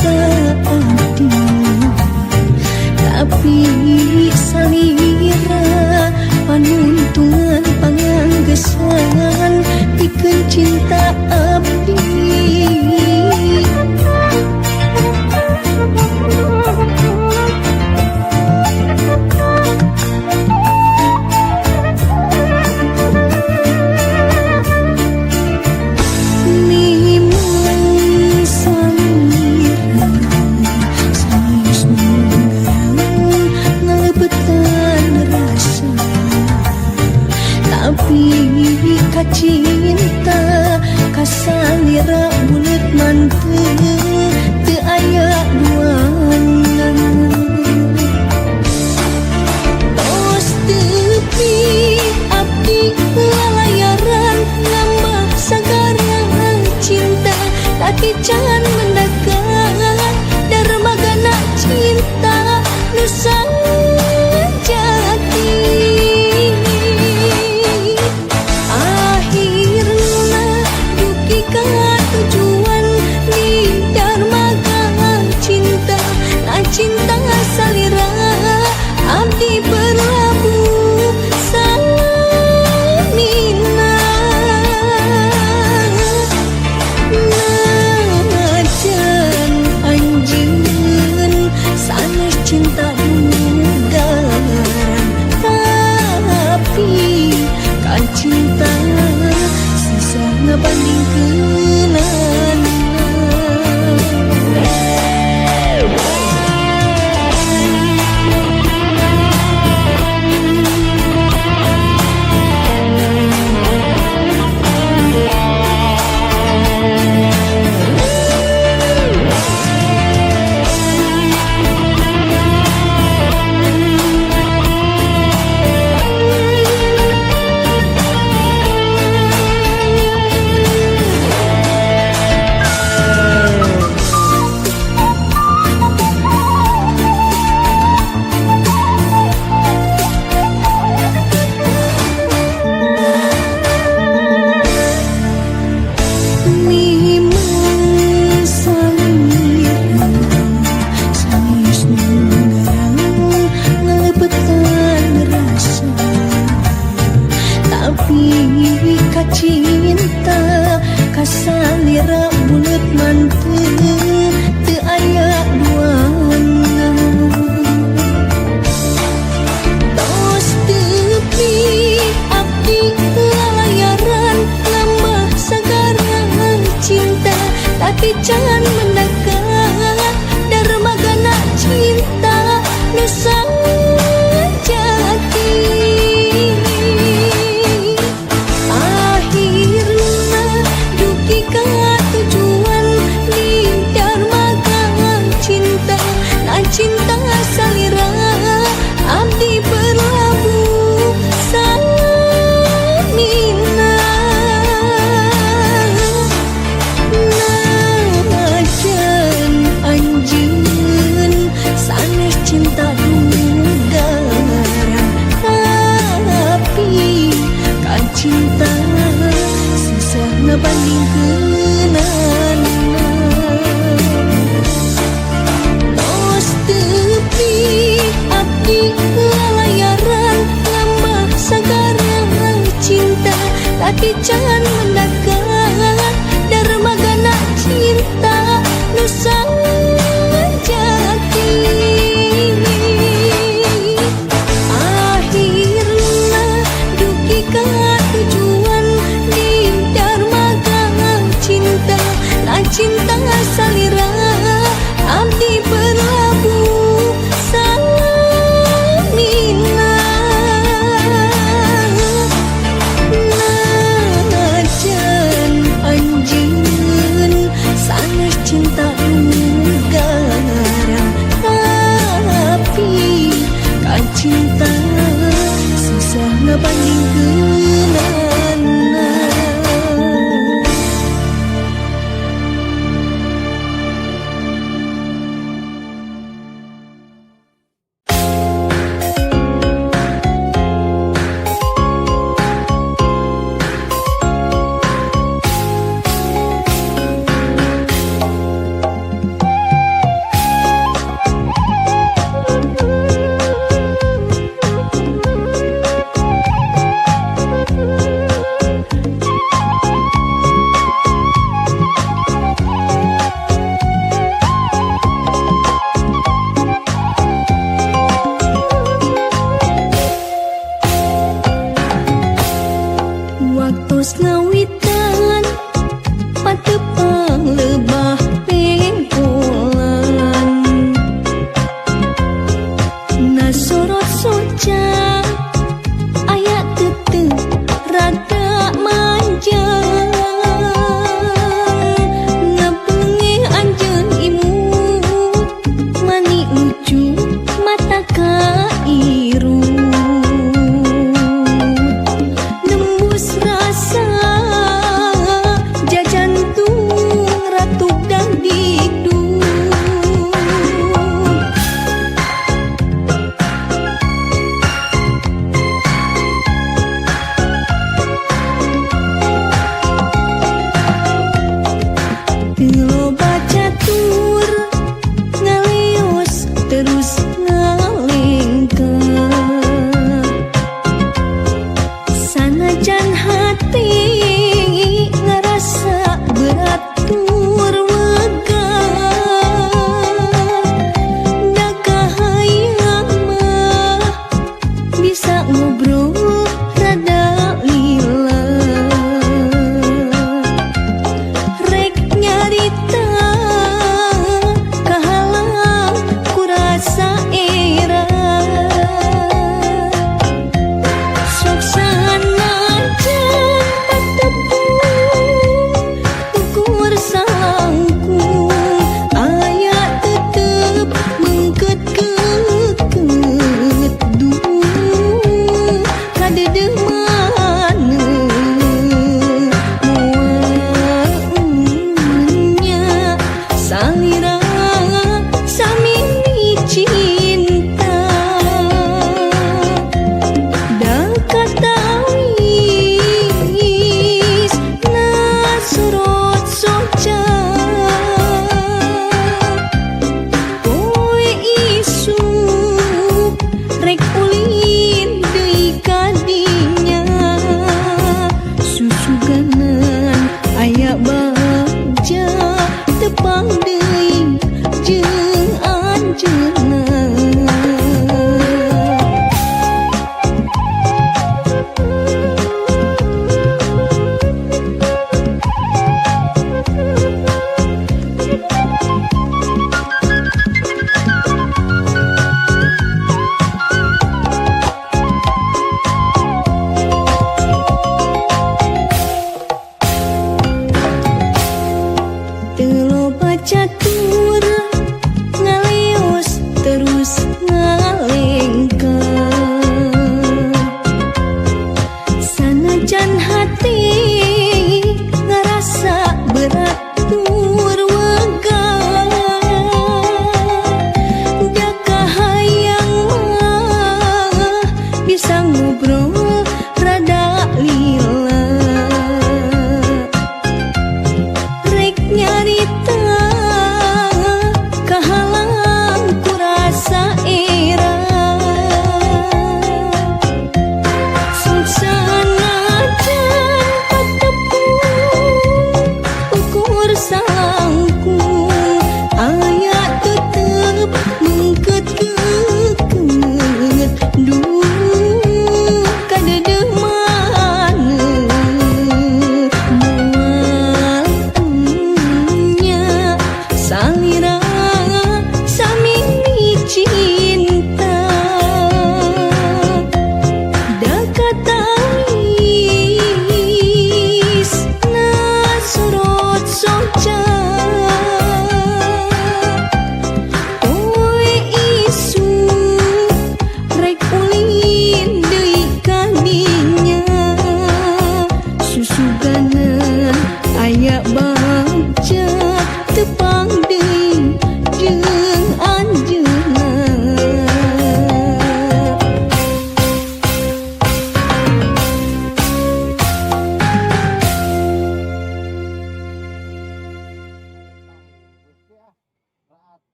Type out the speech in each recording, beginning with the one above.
cinta abdi, tapi salira panuntungan panganggesan pikeun cinta abdi. Mimang salira sanes nunggang ngalebetan rasa, tapi kacinta kasalira buleut manteu teu aya duana. Tos tepi abdi lalayaran nambah sagara cinta, tapi can mendakan darmagana cinta nu sajati. Akhirna dugi ka tujuan di darmaga cinta, na cinta salira abdi berlabuh samina. Najan anjeun sanes cinta dugaran, tapi kacinta susah ngabandingkeunana. Mimang salira sanes nunggang ngalebetan rasa, tapi kacinta kasalira buleut manteu teu aya duana. Tos tepi abdi lalayaran nambah sagara cinta, tapi can mendakan darmagana cinta nu sajati. Akhirna dugi ka tujuan di darmaga cinta, na cinta salira abdi berlabuh samina. Najan anjeun sanes cinta dugaran, tapi kacinta susah ngabandingkeunana. Tos tepi abdi lalayaran nambah sagara cinta, tapi can mendakan darmagana cinta nu sajati. Akhirna dugi ka tujuan di darmaga cinta, na cinta salira abdi berlabuh samina. Najan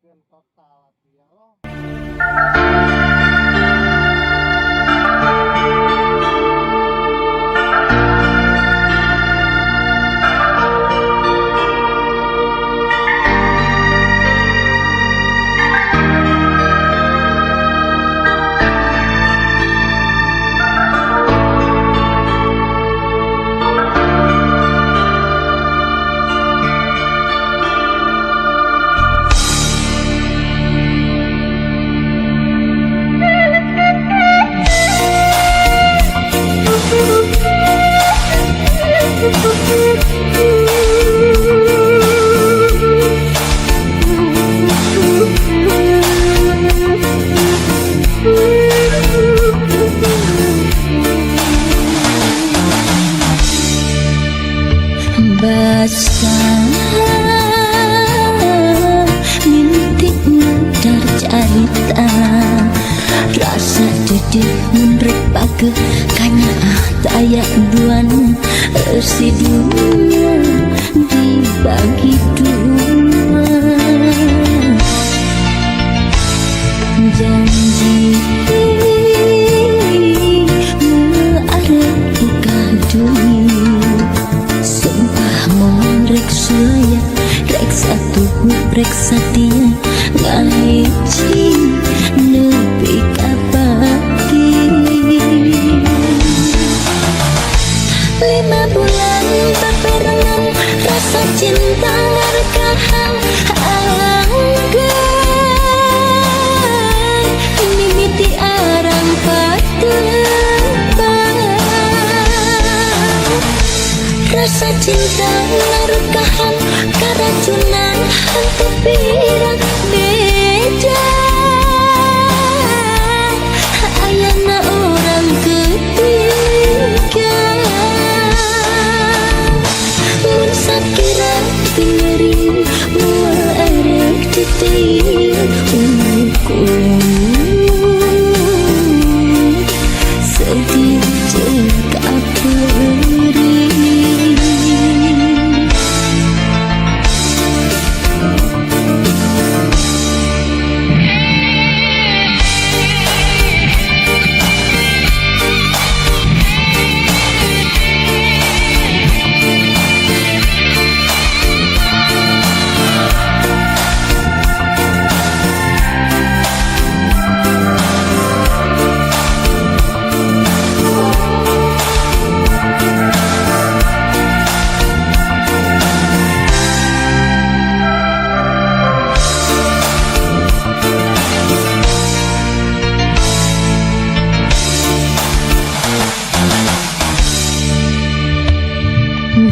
Keun total atuh ya loh. Basah mimpi dar carita, rasa dedeh mun rek pageh kanyaah taya duana, eusi dunya dibagi dua. Janji arep buka duit, sumpah moal rek sulaya, rek satuhu rek satia, ngahiji nepi ka pati. 5 bulan bebarengan, rasa cinta ngarekahan angger mimiti arang patepang. Rasa cinta ngarukahan karacunan, hantu pirang beja ayana orang ketiga. Mun sakira pinyeri moal erek titih ukur, sedih jeung kapeurih.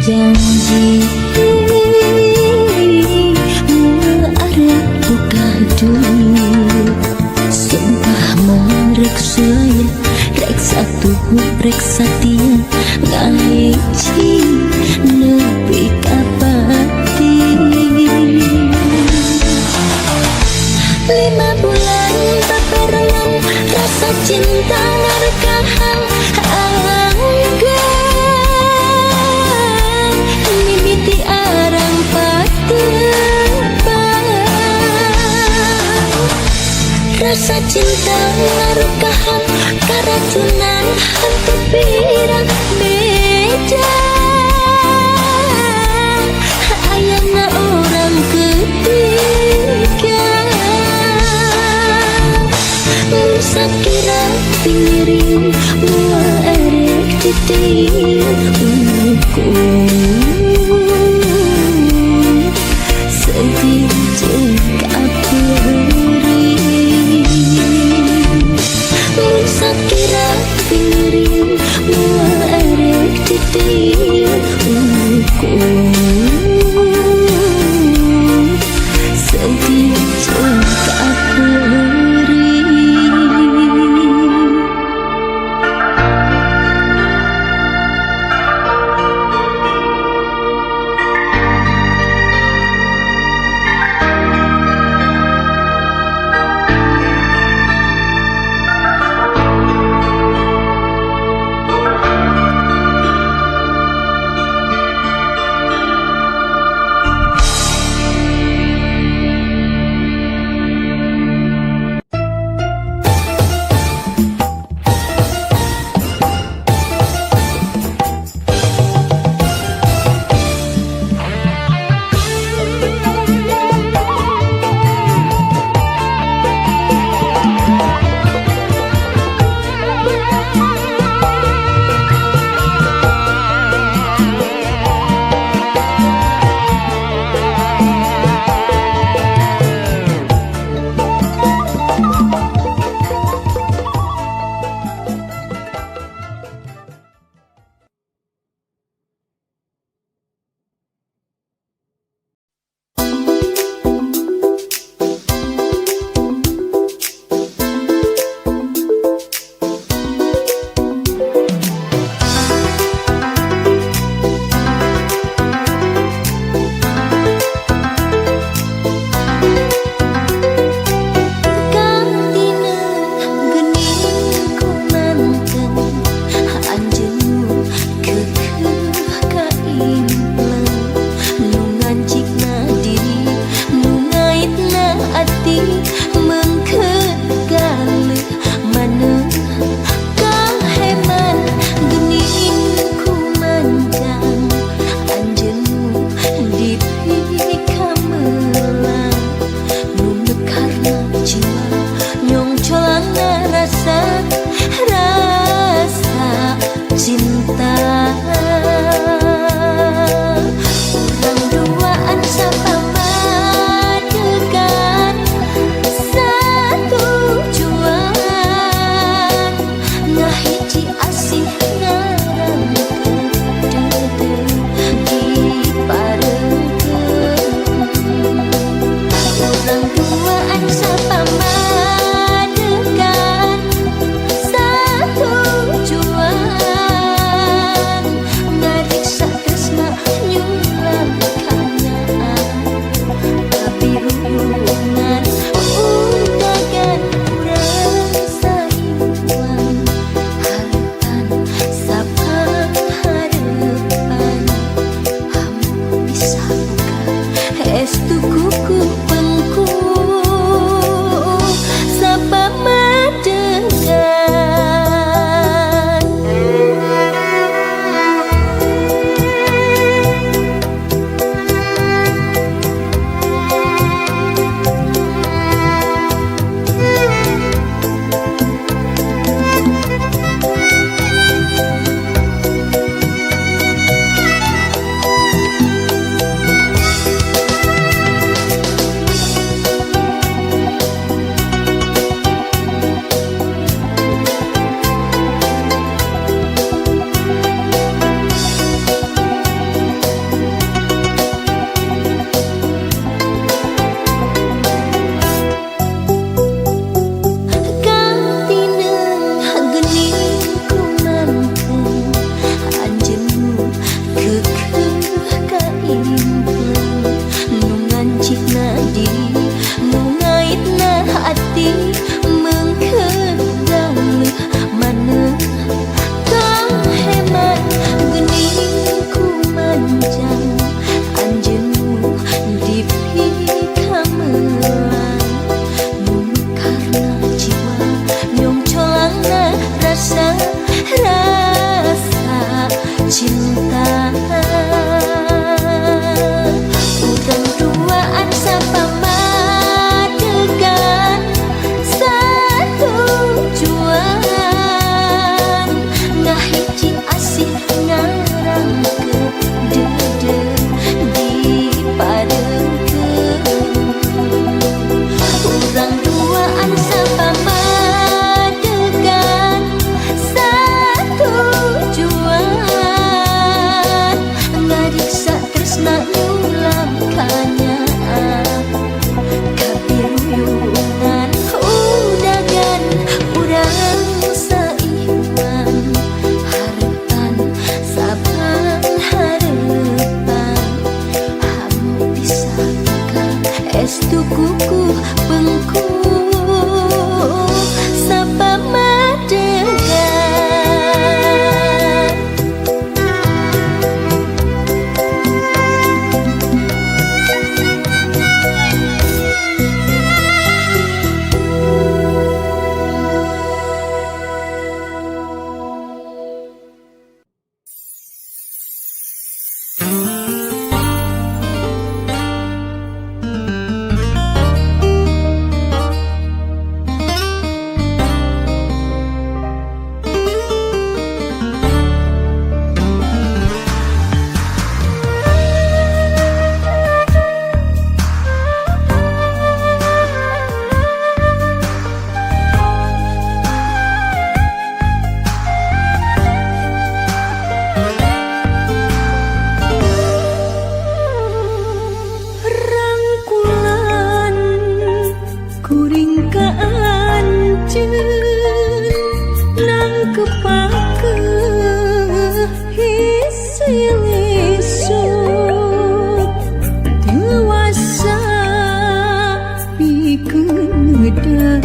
Janji moal arep buka duit, sumpah moal rek sulaya, rek satuhu rek satia, ngahiji nepi ka pati. 5 bulan bebarengan, rasa cinta ngarekahan angger mimiti arang patepang. Rasa cinta ngarukahan karacunan, hantu pirang beja ayana orang ketiga. Mun sakira pinyeri moal erek titih ukur, sedih jeung kapeurih. Mun sakira pinyeri moal erek titih ukur, sedih jeung kapeurih. duaan sapamadegan satujuan ngariksa tresna nyulam kanaan kapiruyungan undagan urang saiwan harapan sapangharepan hamu bisa buka estu kuku pengku sapamadegan. Katineng gening kumanteng anjeunmu keukeuh kaimpen nu ngancikna diri nu ngaitna hati meungkeut dauleuh maneuh kahemat gening kumanjang anjeunmu dipikamelang nu karna jiwa nyongcolangna rasa rasa cinta. Urang duaan sapamadegan satujuan ngahiji asih ngarangkeun deudeuh diparengkeun. Urang duaan sapamadegan satujuan ngariksa tresna nyulam kanyaah kapiruyungan udagan urang saiwan harapan sapangharepan hamu bisa buka estu kuku pengku sapamadegan. Rangkulan kuring ka anjeun nang kepake hisilisuk dewasa pikeun ngedakeun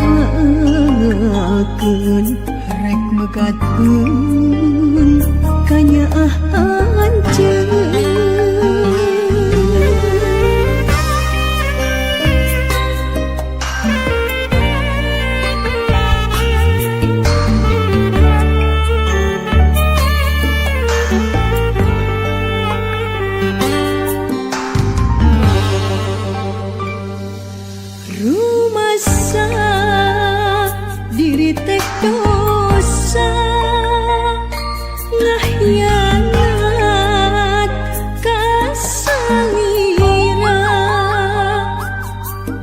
rek megatkeun kanyaah anjeun. Rumasa diri teh dosa ngahianat ka salira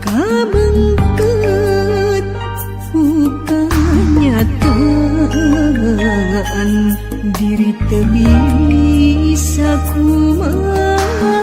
kabengket bukan diri teu bisa kumaha.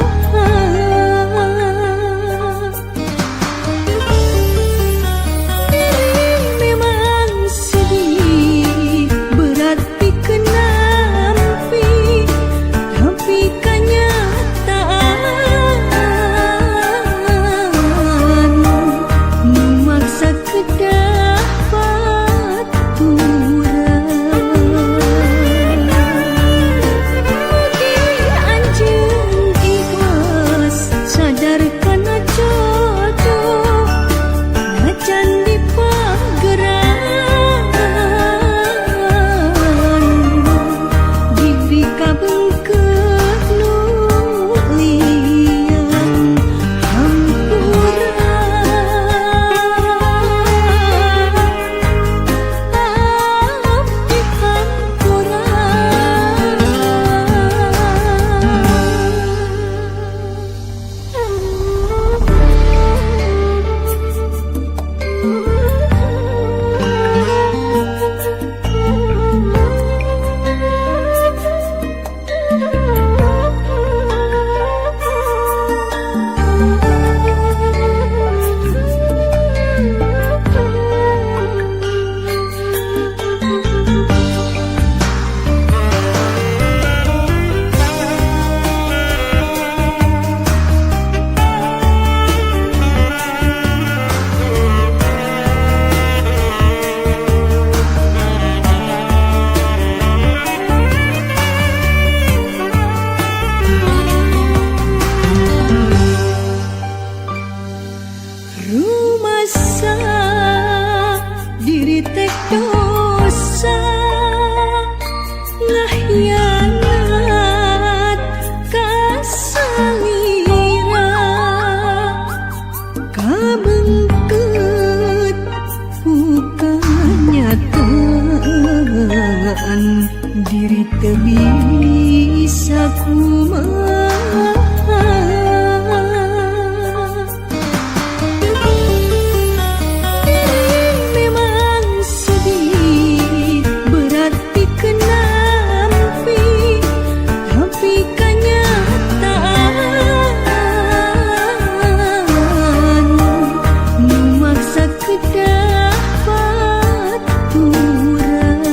Rumasa diri teh dosa ngahianat ka salira kabengket ku kanyataan diri teu bisa kumaha. Diri memang sedih berarti kenampi, tapi kenyataan memaksa kedapat urang.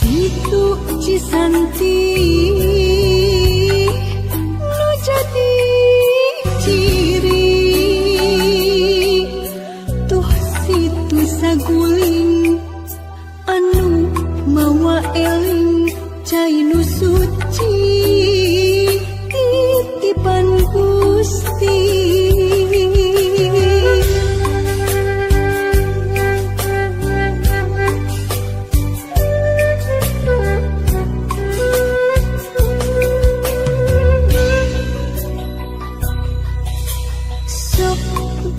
Situ Cisanti nu jadi ciri, tuh situ saguling anu mawa eling cai nu suci titipan Gusti. Sok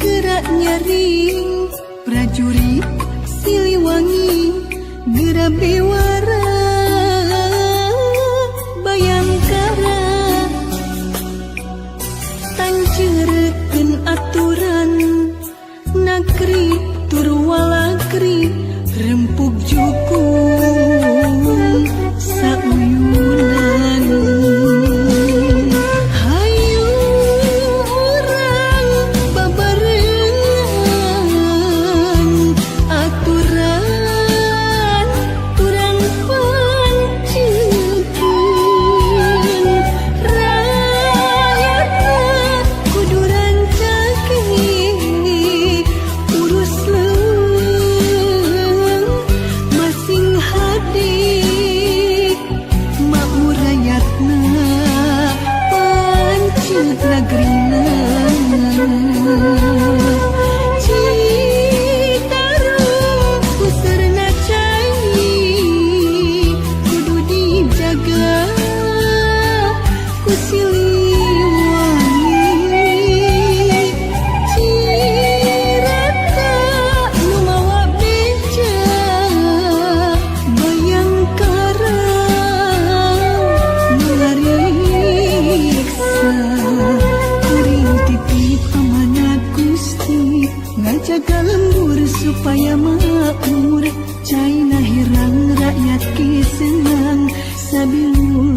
gerak nyaring prajurit Siliwangi gerak bewara Bayangkara tanceurkeun aturan nagri tur walagri rempug jukung sauyunan. Hayu urang babarengan aturan turang panceukeun rakyatna kudu rancake urus leuweung masing hadik makmur rakyatna panceut nagrina. Citarum pusarna cai kudu dijaga ku Siliwangi. Cirata nu mawa beja Bayangkara ngariksa kuring titip amanat Gusti ngajaga lembur supaya makmur caina herang rakyat ki senang sabilur.